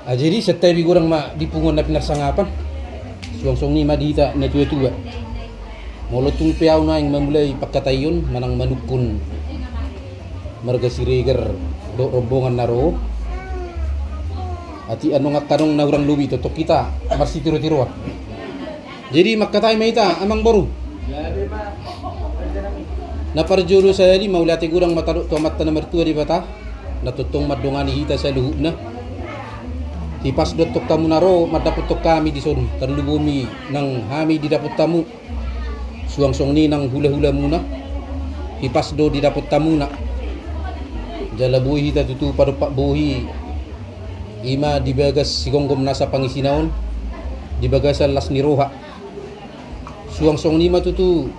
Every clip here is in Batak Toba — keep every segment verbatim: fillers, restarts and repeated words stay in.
Ah, jadi santabi godang ma di punguan na pinarsangapan. Suang songon i ma di hita na tua-tua. Molo tung pe ahu naeng mamulai pangkataion manang manungkun marga Siregar dohot rombongan na ro. Atik annon angka adong na hurang lobi, tongtong hita marsitiro-tiroan. Jadi mangkatai ma hita, amang boru. Na parjolo sahali, mauliate godang ma tadok tu Amanta na martua Debata na tongtong mandongani hita saluhutna. Hipas do antong hamu na ro mandapothon hami dison, tarlumobi nang hami didapot hamu. Suang songon i nang hula-hulamuna, hipas do didapot hamuna. Jala boi hita tutu padompak bohi, i ma di bagas sigomgom nasa pangisina on, di bagasan las ni roha. Suang songon i ma tutu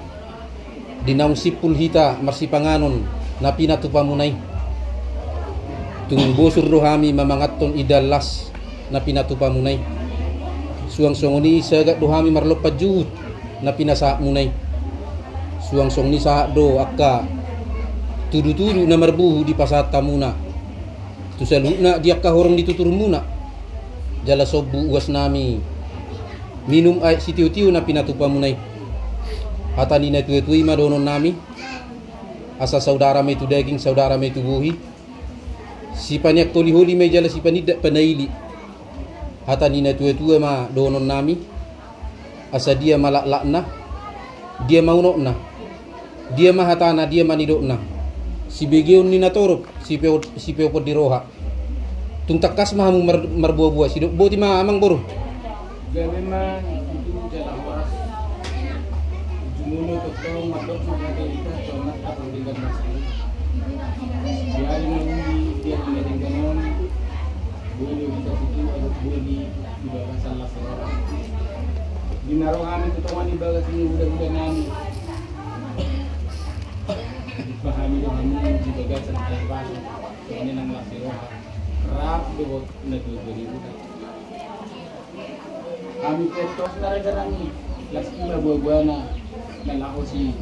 di naung simpul hita marsipanganon na pinatupamuna i. Tung bosur do hami mamangathon indahan las na pinatupamuna i. Suang songon i sagat do hami marlompan juhut na pinasahatmuna i. Suang songon i sahat do angka tudu-tudu na marbuhu dipasahat hamuna tu saluhutna di angka horong ni tuturmuna. Jala sombu uasnami minum aek sitio-tio na pinatupamuna i. Hata ni na tua-tua i ma dohononnami, asa saudara ma i tu daging, saudara ma i tu bohi. Sipaneang holi-holi ma i jala sipanindak panaili. Hata ni na tua-tua ma dohononnami, asa dia ma laklakna, dia ma unokna, dia ma hatana, dia ma nidokna. Sibegeon ni natorop, sipe-, sipeopon ni roha. Tung tangkas ma hamu mar-, marboa-boa, sidok boti ma, amang boru. Gabe ma tutu jala horas. Jumolo tongtong mandok ma hata i tu Amanta Pardenggan Basa i. Di ari na uli, di ari na denggan on, boi do hita tutu adop boni di bagasan las ni roha. Di na ro hami tu tonga ni bagas ni hula-hulanami, dipahami do hamu di bagasan hahipason, songon i nang las ni roha, rap dohot na tua-tua ni huta. Hami pe tos na raja nami, las i ma boa-boana na laho si,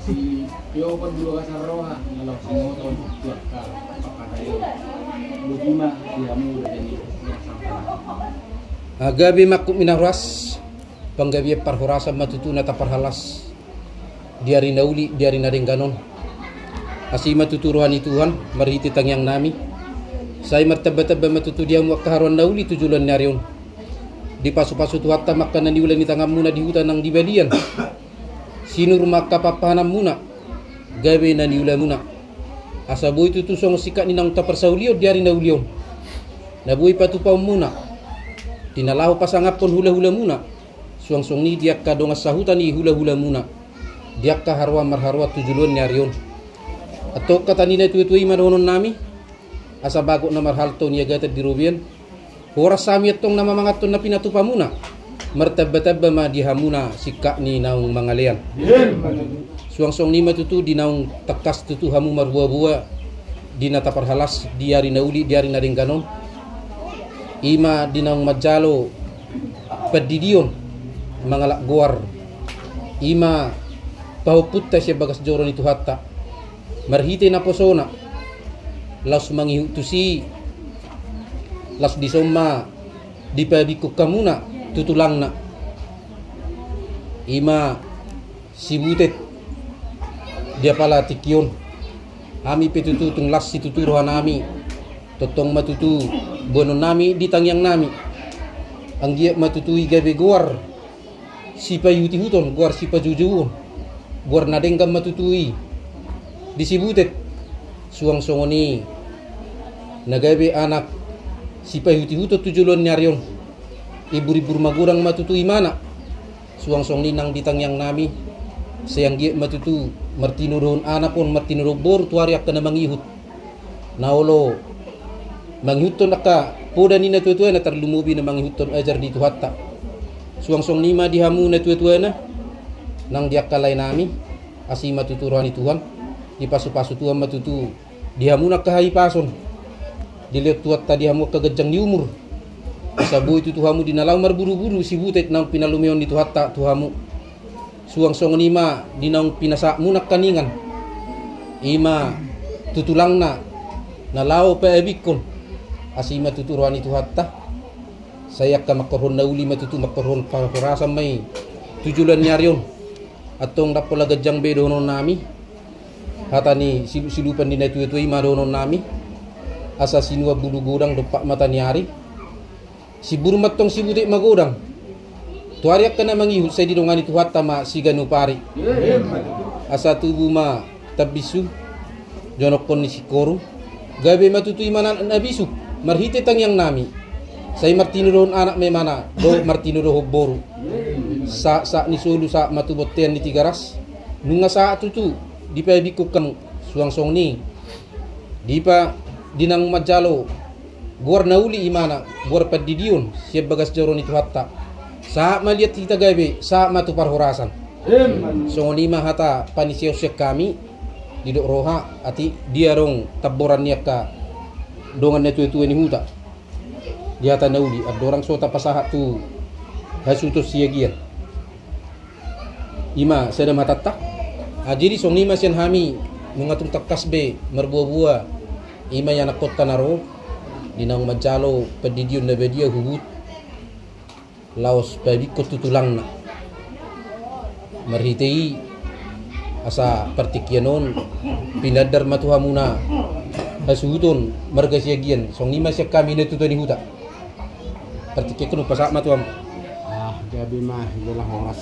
sipeopon di bagasan roha, na laho singoton tu angka pangkataion. Boti ma di hamu raja ni, yang sampai. Ah, gabe ma angkup ni na horas, panggabean parhorasan ma tutu na taparhalas di ari na uli, di ari na denggan on. Asi ma tutu roha ni Tuhan marhite tangiangnami. Sai martamba-tamba ma tutu di hamu angka haroan na uli tu joloan ni ari on. Dipasu-pasu Tuhanta ma angka na niula ni tanganmuna di huta nang di balian. Sinur ma angka pahanpahananmuna, gabe na niulamuna. Asa boi tutu songon singkat ni naung taparsaulihon di ari na uli on, na boi patupaonmuna di na laho pasangaphon hula-hulamuna. Suang songon i di angka dongan sahuta ni hula-hulamuna, di angka haroan marharoan tu joloan ni ari on. Antong hata ni na tua-tua i ma dohononnami, asa bagot na marhalto niagatan di robean. Horas hami antong na mamangathon na pinatupamuna, martamba-tamba ma di hamuna singkat ni naung mangalean. Suang songon i ma tutu di naung tangkas tutu hamu marboa-boa di na taparhalas di ari na uli, di ari na denggan on. I ma di naung manjalo pandidion, mangalap goar, i ma pahompunta sian bagas joro ni Tuhanta marhite naposona, laos mangihut tusi, laos dison ma dipaabingkon hamuna tu tulangna, i ma si Butet. Di apala tingki on, hami pe tutu tung las situtu rohanami, tongtong ma tutu boanonnami di tangiangnami. Anggiat ma tutu i gabe goar sipaihut-ihuton, goar sipajoujouon, goar na denggan ma tutu i di si Butet. Suang songon i na gabe anak sipaihut-ihuton tu joloan ni ari on. Ibur-ibur magodang ma tutu imana. Suang songon i nang di tangiangnami, sai anggiat ma tutu martinodohon anak on, martinodohon boru tu ari angka na mangihut, na olo mangihuthon angka poda ni na tua-tuana, tarlumobi na mangihuthon ajar ni Tuhanta. Suang songon i ma di hamu na tua-tuana nang di angka laenami. Asi ma tutu roha ni Tuhan, dipasu-pasu Tuhan ma tutu di hamu angka hahipason, dilehon Tuhanta di hamu angka ganjang ni umur, asa boi tutu hamu di na laho marburu-buru si Butet naung pinalumeon ni Tuhanta tu hamu. Suang songon i ma di naung pinasahatmuna angka ningan, i ma tu tulangna na laho paabingkon Asi ma tutu roha ni Tuhanta. Sai angka mangkorhon na uli ma tutu, mangkorhon parhorasan ma i tu joloan ni ari on. Antong ndang pola ganjang be dohonon nami. Hata ni silup-silupan ni natuatua i ma dohonon nami. Asa sinuan bulu godang dompak mata ni ari. Simbur ma antong sibutik magodang. Tu ari angka na mangihut sai didongani Tuhanta ma siganup ari. Asa tubu ma tambinsu, jonongkon ni singkoru. Gabe ma tutu imana na bisuk marhite tangiang nami. Sai martinodohon anak ma imana dohot martinodohon boru. Sahat-sahat ni solu sahat ma tu bontean ni Tigaras. Nunga sahat tutu dipabingkon hamu suang songon i. Dipa di naung manjalo goar na uli imana, goar pandidion sian bagas joro ni Tuhanta. Sahat ma liat hita gabe, sahat ma tu parhorasan. Songon i ma hata paniseon sian hami. Didok roha, atik dia adong tamboran ni angka dongan natuatua ni huta di hata na uli, andorang so tapasahat tu hasuhuton siagian. I ma sada ma hatanta. Jadi songon i ma sian hami, nunga tung tangkas be marboaboa. I ma ianakhonta na ro di naung manjalo pandidion na badia huhut laos pabingkon tu tulangna. Marhite i asa partingkian on pinandar ma tu hamuna hasuhuton marga Siagian. Songon i ma sian hami natuatua ni huta. Partingkian on hupasahat ma tu hamu. Ah, gabe ma jala horas.